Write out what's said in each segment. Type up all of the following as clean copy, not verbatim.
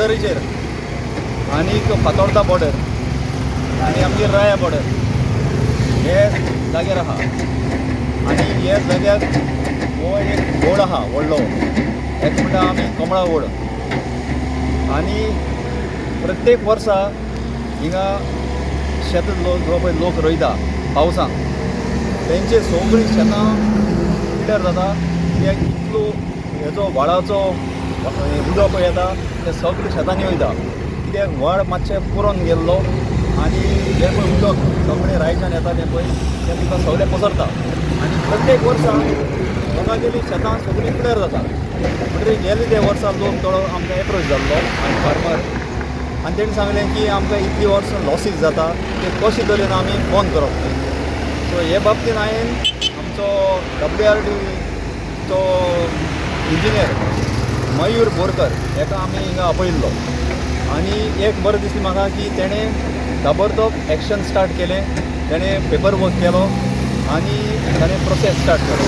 बॉर्डरीचेर आनीक फातोर्डा बॉर्डर आनी आमगे राया बॉर्डर हे जाग्यार आहा. आनी हे जाग्यार हो एक ओड आहा व्हडलो, हेका म्हणटा आमी कमळा ओड. आनी प्रत्येक वर्सा हिंगा शेत जो पळय लोक रोयता पावसांत, तेंचे सगळीं शेतां पिड्ड्यार जाता, कित्याक इतलो हेजो व्हाळाचो उदक पळय येता तें सगळें शेतांनी वयता, कित्याक व्हाळ मातशें पुरोन गेल्लो आनी हें पळय उदक सगळें रायच्यान येता तें पळय तें तुका सगळें पसरता आनी प्रत्येक वर्सा लोकांगेलीं शेतां सगळीं पिड्ड्यार जाता. म्हणटकीर गेले ते वर्सा लोक थोडो आमकां एप्रोच जाल्लो आनी फार्मर आनी तेणी सांगलें की आमकां इतली वर्सां लॉसीस जाता, ते कशे तरेन आमी बंद करप तें. सो हे बाबतीन हांवें आमचो WRDचो इंजिनियर मयूर बोरकर हेका आमी हिंगा आपयल्लो आनी एक बरें दिसलें म्हाका की तेणें ताबडतोब एक्शन स्टार्ट केलें, तेणें पेपर वर्क केलो आनी ताणें प्रोसेस स्टार्ट केलो.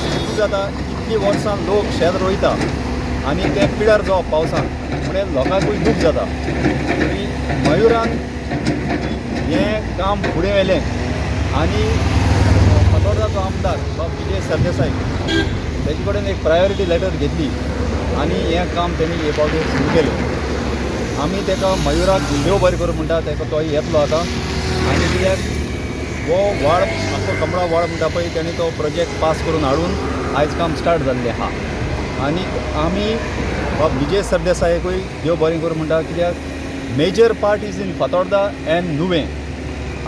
कितें जाता, इतलीं वर्सां लोक शेत रोयता आनी तें पिड्यार जावप पावसान म्हणल्यार लोकांकूय दूख जाता. आनी मयुरान हें काम फुडें व्हेलें आनी फातोर्डाचो आमदार बाब विजय सरदेसाय तेजे कडेन एक प्रायोरिटी लेटर घेतली आनी हें काम तेणी हे फावटी सुरू केलें. आमी तेका मयुराक देव बरें करूं म्हणटा, तेका तोय येतलो आतां. आनी कित्याक हो व्हाळ आख्खो कमळा व्हाळ म्हणटा पळय, तेणी तो प्रोजेक्ट पास करून हाडून आयज काम स्टार्ट जाल्लें आहा. आनी आमी बाब विजय सरदेसायकूय देव बरें करूं म्हणटा, कित्याक major part is in Fatorda and Nuvem.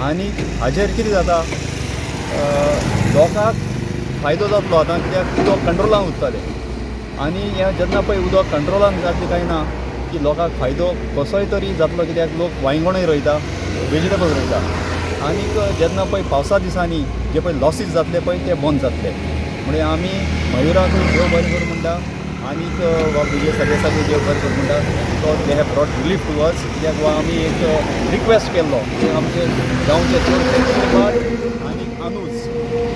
आनी हाजेर कितें जाता, लोकांक फायदो जातलो आतां, कित्याक उदक कंट्रोलान उरतलें. आनी हें जेन्ना पळय उदक कंट्रोलान जातलें काय ना की लोकांक फायदो कसोय तरी जातलो, कित्याक लोक वांयगणूय रोयता, वेजिटेबल रोयता. आनीक जेन्ना पळय पावसा दिसांनी जे पळय लॉसीस जातले पळय ते बंद जातले. म्हणजे आमी मयुराकूय देव बरें करूं म्हणटा आनीक विजय सरदेसाकूय देव बरें करूं म्हणटा, तो they have brought relief to us. कित्याक वा आमी एक रिक्वेस्ट केल्लो की आमचे गांवचे चडशे श्रीपाद आनी अनुज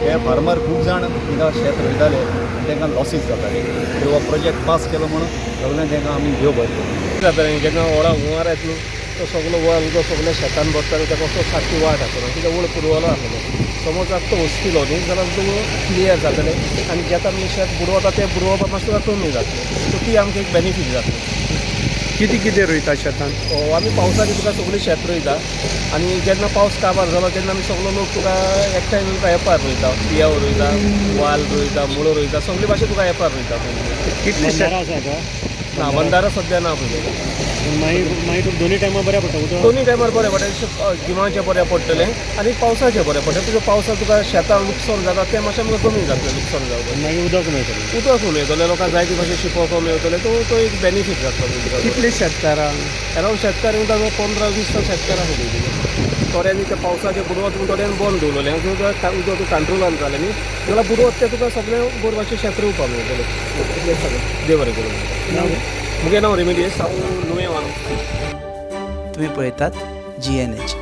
हे फार्मर खूब जाण हिंगा शेत रोयताले आनी तांकां लॉसीस जाताले. हो प्रोजेक्ट पास केलो म्हणून सगळ्यांक तांकां आमी देव बरें करूं. जातालें जेन्ना व्हडा हुंवार येता न्हू, तो सगलो व्हाळ उदक सगळ्या शेतान भरतालो, ताका असो सारकी वाट आसना, कित्याक वड पुरवलो आसलो. समज आतां तो वसतिलो न्ही जाल्यार तो क्लियर जातलें आनी जें आमी शेत बुडवता तें बुडोवपाक मातशें तुका कमी जातलें. सो ती आमकां एक बेनिफीट जातलें. कितें कितें रोयता शेतान? आमी पावसाची तुका सगळीं शेत रोयता आनी जेन्ना पावस काबार जालो तेन्ना आमी सगलो लोक तुका एकठांय येवन तुका एपार रोयता, पियाव रोयता, वाल रोयता, मुळो रोयता, सगळे भाशेन तुका एपार रोयता. कितले शेत आसा का? ना, बंदारा सद्या ना पयलीं. मागीर मागीर तुका दोनूय टायमार बऱ्या पडटा उदक? दोनूय टायमार बरें पडटा, गिमाचें बरें पडटलें आनी पावसाचें बरें पडटलें. तुजें पावसाक तुका शेतां लुकसाण जाता तें मातशें आमकां कमी जातलें लुकसाण जावपाचें. मागीर उदक मेळटलें. उदक मेळटलें, लोकांक जाय ती भाशेन शिंपप मेळटलें, तो तो एक बेनिफीट जातलो. कितले शेतकारां? अरावंड शेतकार म्हणटा 15-20 शेतकार आसा पयलीं. थोड्यांनी ते पावसाचें बुडवत म्हूण थोड्यांनी बंद दवरलें, उदक कंट्रोलान जालें न्ही जाल्यार बुडवत तें तुका सगळें बरे भाशेन शेत रोवपाक मेळटलें. इतलें सगळें देव बरें करूं. मुगे नांव रेमिडियस, हांव नुवें. तुम्ही पळयतात GNH.